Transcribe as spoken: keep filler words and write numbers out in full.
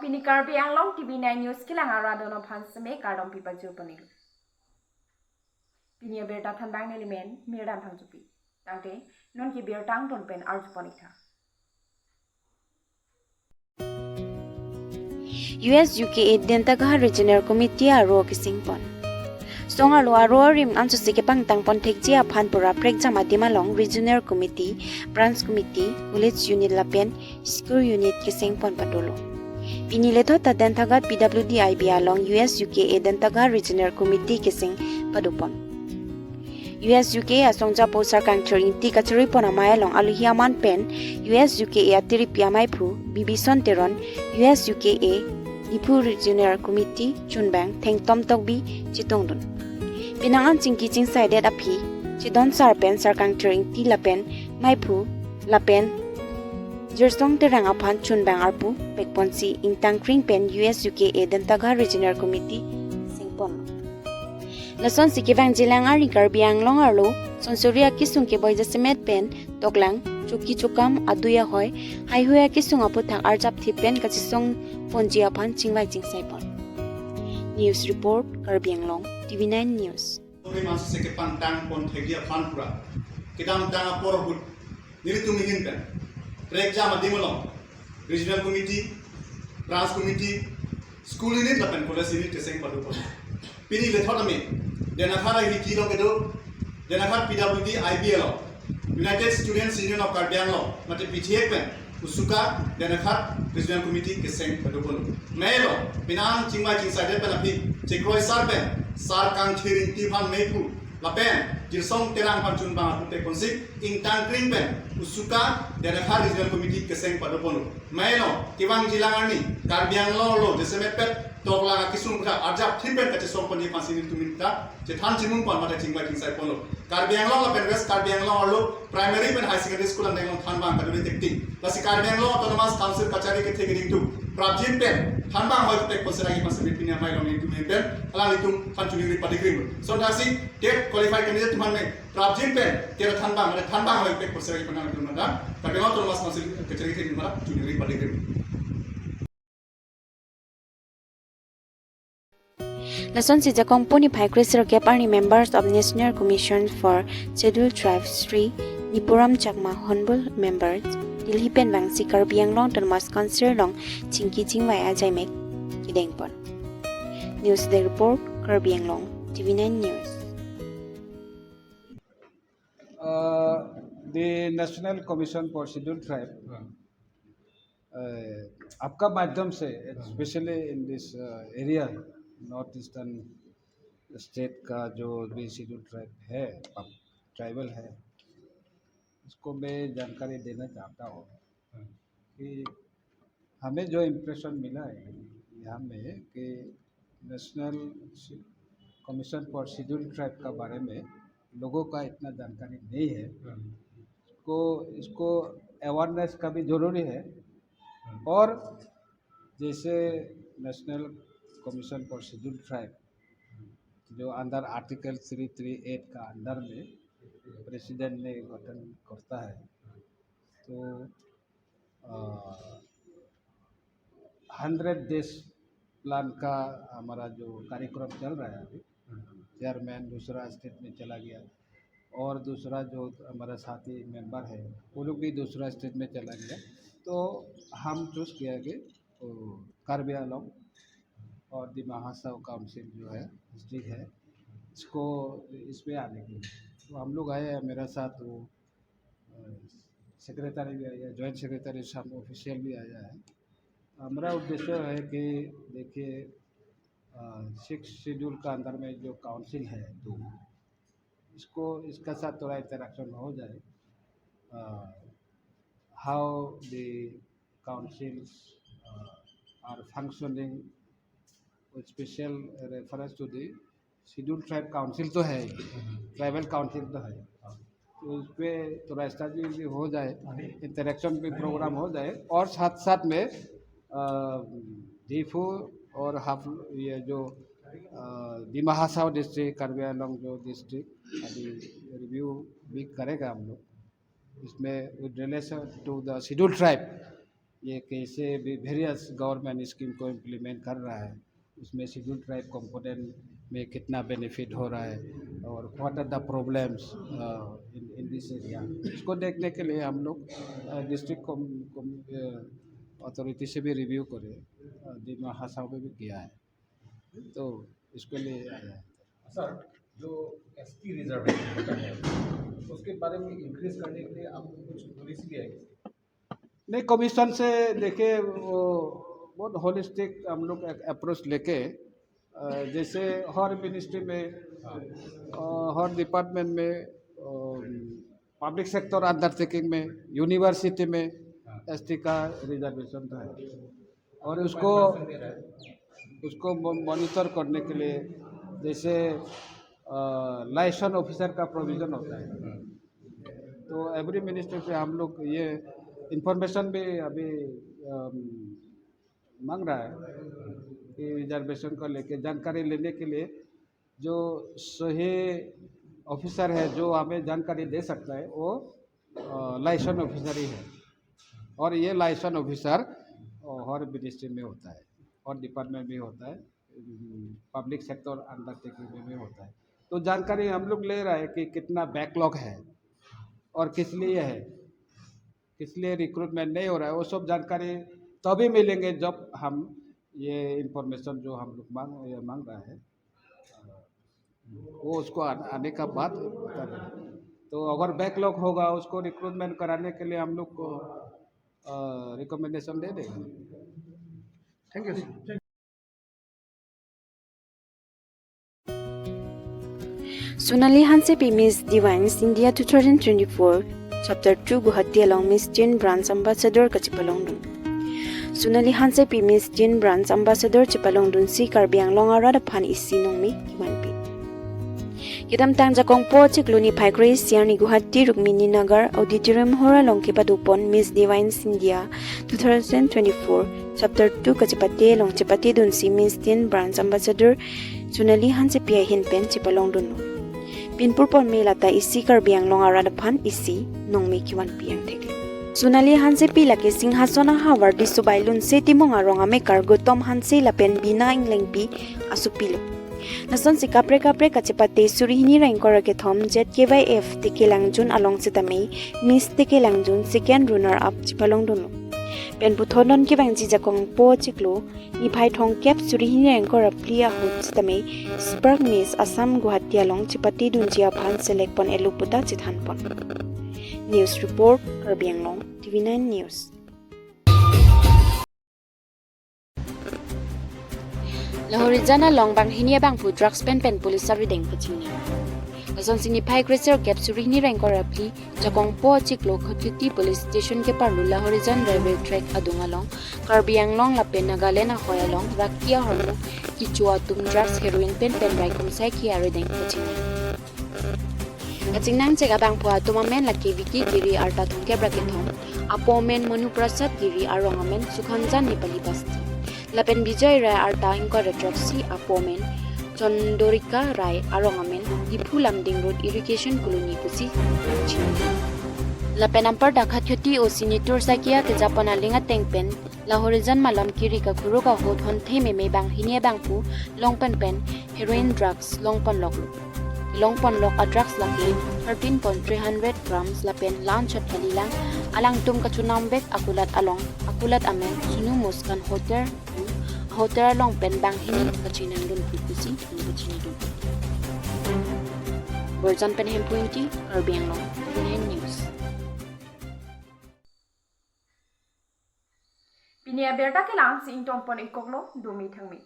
Pini Karbi Anglong T V nine News kelang arat atum aphan seme kardom pipajir ponlo. Pini abirta thanbang nelimen Mirdan Phangchopi. Tangte non ke birta angton pen arju pon-ik tha. U S U K A Dantagha Regional Committee aro keseng pon. Song arlo aro arim anchotsi kepangtang pon thekji aphan pura prekjam adim along Regional Committee, Branch Committee, College Unit lapen School Unit keseng pon padolo. Pini lethot ta Dantagha P W D I B along U S U K A Dantagha Regional Committee keseng pado pon. U S U K A asong japo Sar Kangthir Ingti kachirui pon amei along alohi aman pen U S U K A atiripi ameiphu Bibison Teron, U S U K A Diphu Regional Committee chunbang Thengtom Tokbi chetongdun. Penang an chingki chingsaidet aphi chedon sar pen Sar Kangthir Ingti lapen meiphu lapen Jirsong Terang aphan chunbang arpu pekponsi ingtangkring pen U S U K A Dantagha Regional Committee sengpon. Lasonsi kevangjilang arni Karbi Anglong arlo sonsuri akesung keboi jasemet pen toklang, choki chokam, adui ahoi, haihui akesung aputhak arjapthip pen kachesong ponji aphan chingvai chingsai pon. News report, Karbi Anglong, T V nine News. Kami masih seke pantang pon thegi aphan pura kedamtang apor ahut nelitum ahin pen prekjam adim along Regional Committee, Branch Committee, School Unit lapen College Unit keseng pado pon. Pini lethot ami Dantagha ahiti lo kedo, Dantagha P W D I B along United Students Union of Karbi Anglong mate P T A pen USUKA Dantagha Regional Committee keseng pado pon. Mei lo penang chingvai chingsaidet pen aphi chekroi sar pen Sar Kangthir Ingti aphan meiphu lapen Jirsong Terang aphan chunbang arpu pekponsi ingtangkring pen USUKA Dantagha Regional Committee keseng pado pon. Mei lo kevangjilang arni Karbi Anglong arlo jasemet pen toklang akesung aputhak arjapthip pen kachesong ponji aphansi nelitum ahin ta chethan chimun pon mate chingvai chingsai ponlo. Karbi Anglong lapen West Karbi Anglong arlo primary pen higher secondary school angdeng along thanbang kaduri tekting. Lasi Karbi Anglong Autonomous Council kachari kethe keding atum prapjin pen thanbang ahoi pekponsi ragi aphansi pini amei along nelitum ahin pen alanglitum aphan choningri padikrim. Sonthasi TET qualified candidate atum aphan me prapjin pen TET thanbang, mane thanbang ahoi pekponsi ragi aphan alanglitum aphan Karbi Anglong Autonomous Council kachari kethe keding aphan choningri padikrim. Lasonsi Jakong Puni phai kre sirkep arni members of National Commission for Scheduled Tribes Shri Nipuram Chakma Honorable Members Delhi pen vangsi Karbi Anglong Autonomous Council along chingki chingvai ajaimek kedeng pon. News Desk Report, Karbi Anglong, T V nine News. Uh, the National Commission for Scheduled Tribe, uh, आपका माध्यम से, especially in this uh, area, North Eastern state का जो भी Scheduled Tribe है, ट्राइबल है, उसको मैं जानकारी देना चाहता हूँ कि हमें जो इम्प्रेशन मिला है यहाँ में कि national commission for schedule tribe का बारे में लोगों का इतना जानकारी नहीं है। इसको इसको अवेयरनेस का भी ज़रूरी है। और जैसे national commission for schedule tribe जो under article three three eight का अंडर में प्रेसिडेंट ने गठन करता है, तो हंड्रेड डेज प्लान का हमारा जो कार्यक्रम चल रहा है अभी, चेयरमैन दूसरा स्टेट में चला गया और दूसरा जो हमारा साथी मेंबर है वो लोग भी दूसरा स्टेट में चला गया, तो हम चूज़ किया कि कार्बी आंगलोंग और दिमा हासाओ काउंसिल जो है डिस्ट्रिक्ट है, इसको इसमें आने के लिए। तो हम लोग आए हैं, मेरा साथ वो सेक्रेटरी भी आया, जॉइंट सेक्रेटरी, सब ऑफिशियल भी आया है। हमारा उद्देश्य है कि देखिए, सिक्स शेड्यूल का अंदर में जो काउंसिल है दो, इसको इसका साथ थोड़ा इंटरेक्शन हो जाए। How the councils are functioning, special reference to the schedule tribe council तो है ही, ट्राइबल काउंसिल तो है, तो उस पर थोड़ा स्टडी भी हो जाए, इंटरेक्शन भी प्रोग्राम हो जाए, और साथ साथ में दीफू और हाफ ये जो दिमा हासाओ डिस्ट्रिक्ट, कार्बी आंगलोंग जो डिस्ट्रिक्ट, अभी रिव्यू भी करेगा हम लोग। इसमें with relation to the schedule tribe, ये कैसे भी वेरियस गवर्नमेंट स्कीम को इम्प्लीमेंट कर रहा है, उसमें शेड्यूल ट्राइब कंपोनेंट में कितना बेनिफिट हो रहा है और what are the problems in in this area, इसको देखने के लिए हम लोग डिस्ट्रिक्ट अथॉरिटी से भी रिव्यू करे, अ, दिमा हासाओ में भी किया है। तो इसके लिए आया है। सर, जो एसटी रिजर्वेशन होता है, उसके बारे में इंक्रीज करने के लिए आपको कुछ पॉलिसी भी आएगी? नहीं, कमीशन से देखिए, वो बहुत होलिस्टिक हम लोग एक अप्रोच लेके, अ, जैसे हर मिनिस्ट्री में, अ, हर डिपार्टमेंट में, पब्लिक सेक्टर अंडरटेकिंग में, यूनिवर्सिटी में एसटी का रिजर्वेशन था, और उसको उसको मॉनिटर करने के लिए जैसे लाइसेंस ऑफिसर का प्रोविजन होता है, तो एवरी मिनिस्ट्री से हम लोग ये इंफॉर्मेशन भी अभी अम, मांग रहा है कि रिजर्वेशन को लेके जानकारी लेने के लिए जो सही ऑफिसर है, जो हमें जानकारी दे सकता है, वो लाइसेंस ऑफिसर ही है। और ये लाइसेंस ऑफिसर हर मिनिस्ट्री में होता है, हर डिपार्टमेंट में होता है, पब्लिक सेक्टर अंडरटेकिंग में भी होता है। तो जानकारी हम लोग ले रहा है कि कितना बैकलॉग है और किस लिए है, किस लिए रिक्रूटमेंट नहीं हो रहा है, वो सब जानकारी तभी मिलेंगे जब हम ये इंफॉर्मेशन जो हम लोग मांग ये मांग रहा है, वो उसको आ- आने का बाद बता देंगे। तो अगर बैकलॉग होगा, उसको रिक्रूटमेंट कराने के लिए हम लोग को रिकमेंडेशन दे देंगे। Thank you, sir. Sonali Hansepi Miss Divine India two thousand twenty-four Chapter two Guwahati along Miss Teen Branch Ambassador kachepalongdun. Sonali Hansepi Miss Teen Branch Ambassador chepalongdunsi Karbi Anglong arat aphan isi nongmi kevanpi. Kedamtang Jakong po chiklo niphai kre-isi arni Guwahati Rukmini Nagar Auditorium Hall along kepadopon Miss Divine India two thousand twenty-four Chapter two kachepate along chepatedunsi Miss Teen Branch Ambassador Sonali Hansepi ahin pen chepalongdunlo. Pinpur ponme lata isi Karbi Anglong arat aphan isi nongmi kevanpi angthek. Sonali Hansepi lake Singhason ahavar Disobai Lunse Timung arong amekar Gautam Hanse lapen Bina Englengpi asopilo. Lasonsi kaprek kaprek kachepate suri hini ra ingkoi ra kethom Z K Y F Tekelangjun along sitame Miss Tekelangjun second runner up chepalongdunlo. Pen puthot non kevangji Jakong po chiklo niphai thomkep suri hini ra ingkoi ra phli ahut sitame Spark Miss Assam Guwahati along chepatedunji aphan select pon-elo puta chethanpon. News report, Karbi Anglong, T V nine News. Lahorijan along banghini abangphu drugs pen pen police arideng pachini. Lasonsi niphai kre-sirkep suri hini ra ingkoi ra phli Jakong po chiklo Khathiti police station keparlo Lahorijan railway track adung along Karbi Anglong lapen Nagaland ahoi along raki ahormu kecho atum drugs heroin pen pen rai kumsai ke arideng pachini. Kachingnangchek abangphu atum amen lake Vicky Giri arta thomkep ra kethom, apo amen Manu Prasad Giri, arong amen Sukhanjan Nepali Basti. Lapen Bijoy Rai arta ingkoi ra throksi, apo amen Chandrika Rai, arong amen Diphu Lumding Road Irrigation Colony pusi chini. Lapen anparta Khathiti O C Nitur Saikia kejapon aling ateng pen Lahorijan malom kiri kakuruk ahut honthe meme banghini abangphu long pen pen heroin drugs longponloklo. Longponlok a drugs lake thirteen point three hundred grams lapen la-anchot kalilang, alangtum kachonamvek akulat along, akulat amen Sunu Muskan Hotel, hotel along pen banghini kachinangdun pusi pachini dun. Borjan pen Hemphu Ingti, Karbi Anglong, T V nine News. Pini abirta kelang si ingtonpon ikoklo, dumi thangmi.